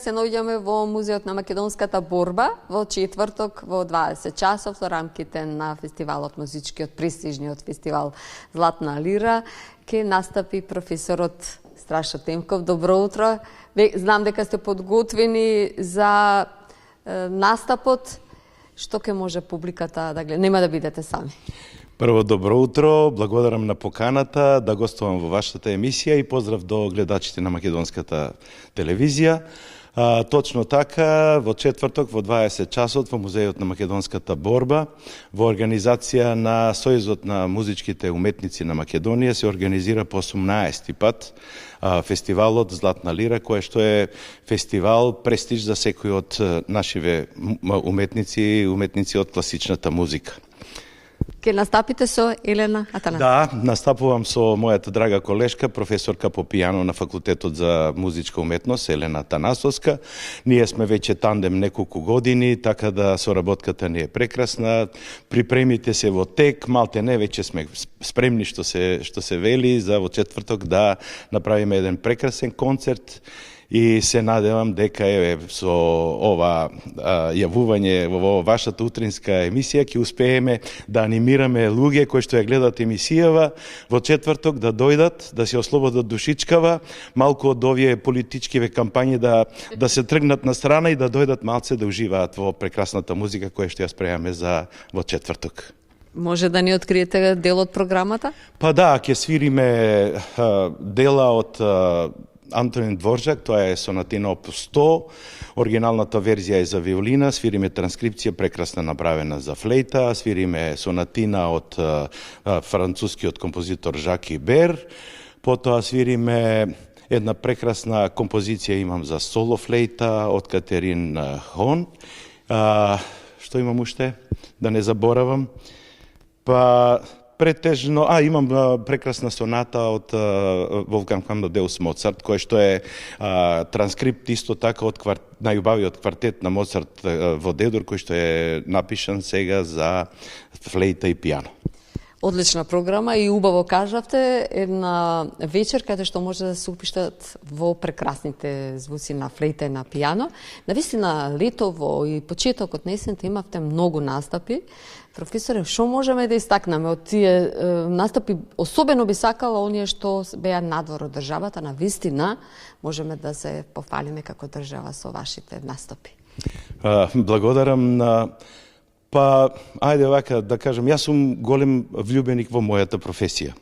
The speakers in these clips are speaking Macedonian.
Се наоѓаме во Музеот на македонската борба во четврток во 20 часов во рамките на фестивалот музичкиот престижниот фестивал Златна лира ќе настапи професорот Страшо Темков. Добро утро. Знам дека сте подготвени за настапот. Што ќе може публиката да гледа? Нема да бидете сами. Прво, добро утро, благодарам на поканата да гостувам во вашата емисија и поздрав до гледачите на македонската телевизија. Точно така, во четврток во 20 часот во Музеот на македонската борба, во организација на Сојузот на музичките уметници на Македонија се организира по 18 пат фестивалот Златна лира, кој што е фестивал престиж за секој од нашиве уметници од класичната музика. Ке настапите со Елена Атанасовска? Да, настапувам со мојата драга колешка, професорка по пијано на Факултетот за музичка уметност, Елена Атанасовска. Ние сме веќе тандем неколку години, така да соработката ни е прекрасна. Припремите се во тек, малте не, веќе сме спремни што се вели за во четврток да направиме еден прекрасен концерт. И се надевам дека со ова јавување во вашата утринска емисија ќе успееме да анимираме луѓе кои што ја гледат емисијава во четврток да дојдат, да се ослободат душичкава, малку од овие политичкиве кампањи да се тргнат на страна и да дојдат малце да уживаат во прекрасната музика која што ја спремаме за во четврток. Може да ни откриете дел од програмата? Па да, ќе свириме дела од Антонин Дворжак, тоа е сонатина опус 100, оригиналната верзија е за виолина, свириме транскрипција прекрасна направена за флейта, свириме сонатина од францускиот композитор Жак Ибер, потоа свириме една прекрасна композиција имам за соло флейта од Катерин Хон. Што имам уште? Да не заборавам. Па претежно, имам прекрасна соната од Волфганг Амадеус Моцарт, кој што е транскрипт исто така од најубавиот квартет на Моцарт во Д-дур, кој што е напишан сега за флейта и пијано. Одлична програма и убаво кажавте, една вечер каде што може да се упиштат во прекрасните звуци на флейта и на пијано. Навистина летово и почетокот на есента имавте многу настапи. Професоре, што можеме да истакнеме од тие настапи? Особено би сакала оние што беа надвор од државата, навистина можеме да се пофалиме како држава со вашите настапи. Благодарам на Па, ајде вака да кажам, јас сум голем влюбеник во мојата професија.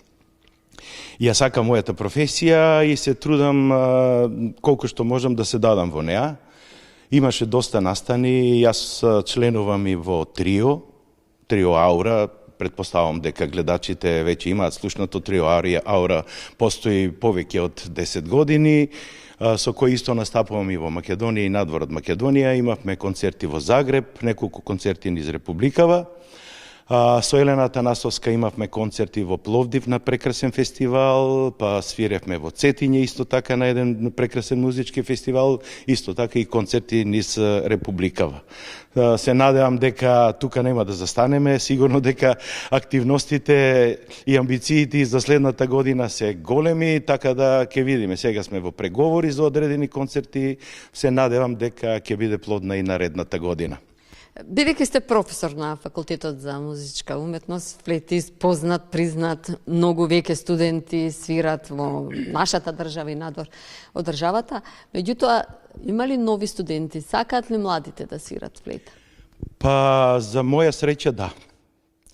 Ја сакам мојата професија и се трудам колку што можам да се дадам во неа. Имаше доста настани, јас членувам и во Трио Аура, предпоставам дека гледачите веќе имаат слушнато. Трио Аура постои повеќе од 10 години, со кој исто настапувам и во Македонија и надвор од Македонија. Имавме концерти во Загреб, неколку концерти низ Републикава. Со Елена Атанасовска имавме концерти во Пловдив на прекрасен фестивал, па свиревме во Цетиње исто така на еден прекрасен музички фестивал, исто така и концерти низ Републикава. Се надевам дека тука нема да застанеме, сигурно дека активностите и амбициите за следната година се големи, така да ќе видиме. Сега сме во преговори за одредени концерти, се надевам дека ќе биде плодна и наредната година. Бидејќи сте професор на Факултетот за музичка уметност, флейтист, познат, признат, многу веќе студенти свират во нашата држава и надвор од државата, меѓутоа, има ли нови студенти? Сакаат ли младите да свират флейта? Па, за моја среќа, да.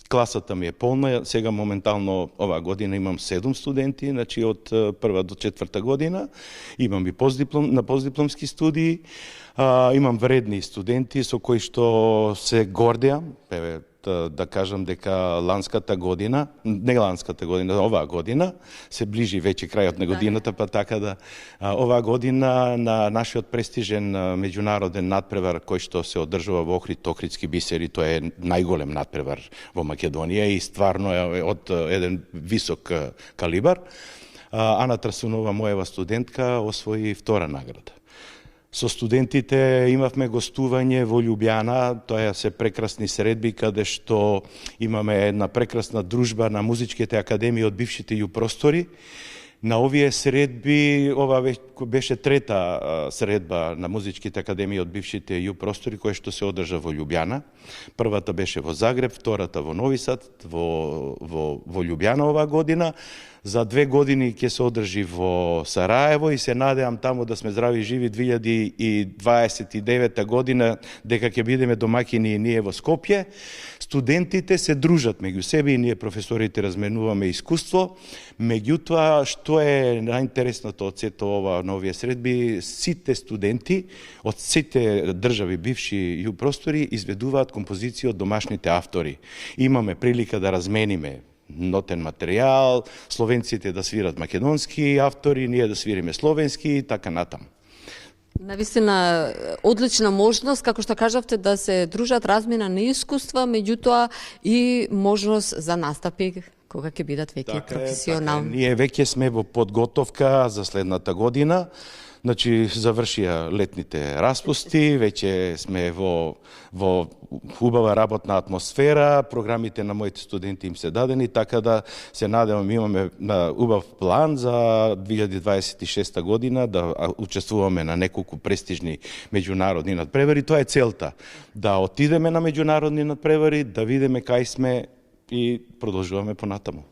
Класата ми е полна, сега моментално оваа година имам 7 студенти, значи од прва до четврта година, имам и на постдипломски студии, имам вредни студенти со кои што се гордеам, да кажам дека оваа година, се ближи веќе крајот на годината, па така да оваа година на нашиот престижен меѓународен надпревар кој што се одржува во Охрид-Охридски бисери, тоа е најголем надпревар во Македонија и стварно е од еден висок калибар. Ана Трасунова, мојава студентка, освои втора награда. Со студентите имавме гостување во Љубјана, тоа се прекрасни средби каде што имаме една прекрасна дружба на музичките академии од бившите ју простори. На овие средби, ова беше трета средба на музичките академии од бившите ЈУ простори, која што се одржа во Љубљана. Првата беше во Загреб, втората во Нови Сад, во Љубљана оваа година. За 2 години ќе се одржи во Сараево и се надевам таму да сме здрави и живи 2029 година, дека ќе бидеме домаќини и ние во Скопје. Студентите се дружат меѓу себе и ние професорите разменуваме искуство. Меѓутоа, што е најинтересното од сето ова на овие средби, сите студенти од сите држави бивши ЈУ простори изведуваат композиции од домашните автори. Имаме прилика да размениме нотен материјал, словенците да свират македонски автори, ние да свириме словенски и така натаму. Навистина, одлична можност, како што кажавте, да се дружат размена на искуства, меѓутоа и можност за настапи кога ќе бидат веќе професионални. Ние веќе сме во подготовка за следната година. Значи, завршија летните распусти, веќе сме во убава работна атмосфера, програмите на моите студенти им се дадени, така да се надевам имаме убав план за 2026 година да учествуваме на неколку престижни меѓународни надпревари. Тоа е целта, да отидеме на меѓународни надпревари, да видиме кај сме и продолжуваме понатаму.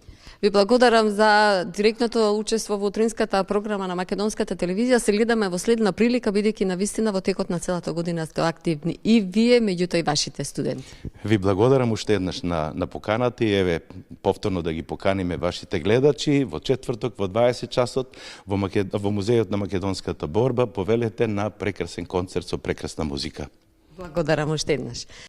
Ви благодарам за директното учество во утринската програма на македонската телевизија. Се гледаме во следна прилика, бидејќи навистина во текот на целата година сте активни и вие, меѓутоа и вашите студенти. Ви благодарам уште еднаш на поканата и еве повторно да ги поканиме вашите гледачи во четврток во 20 часот во Музејот на македонската борба. Повелете на прекрасен концерт со прекрасна музика. Благодарам уште еднаш.